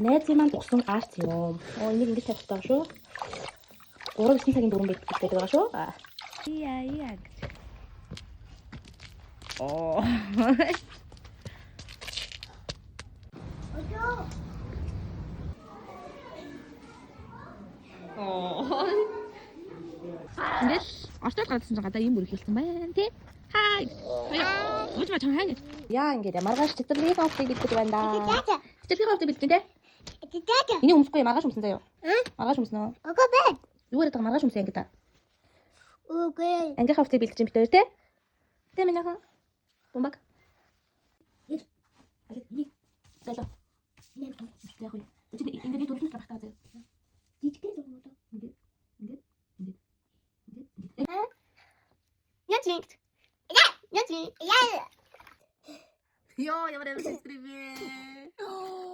Найзын маань өгсөн арт юм. Оо, энийг ингэж тавих хэрэгтэй шүү. 3 9 цагийн 4 байдаг байгаа шүү. Яа яа гэж. Оо. Оо. Ингээл орчууд гарсан чинь гадаа ийм бүр хэлсэн байна тий. Хай. Ууж ма чам хай. Яа, ингээд маргааш цэцэрлэгийн офтыг бэлдэж байна да. Цэцэрлэгийн офтыг бэлдэж байна тий. Энийг өмсөхгүй, маргааш өмсөн заяа. Маргааш өмснө. Үгүй бэ. Юу яриад байгаа, маргааш өмсөн ангид та. Үгүй. Ангийнхаа офтыг бэлдэж байна бид хоёр тий. Тэ минийхэн. Бумбаг. Залуу. Яг үл. Чи ингээд нэг төрөлт гарах та заяа. Жижигхэн зураг уу? Ингээд ингээд ингээд ингээд. Ячинг. Ячинг. Яа. Йоо, ямар амар стрим бэ.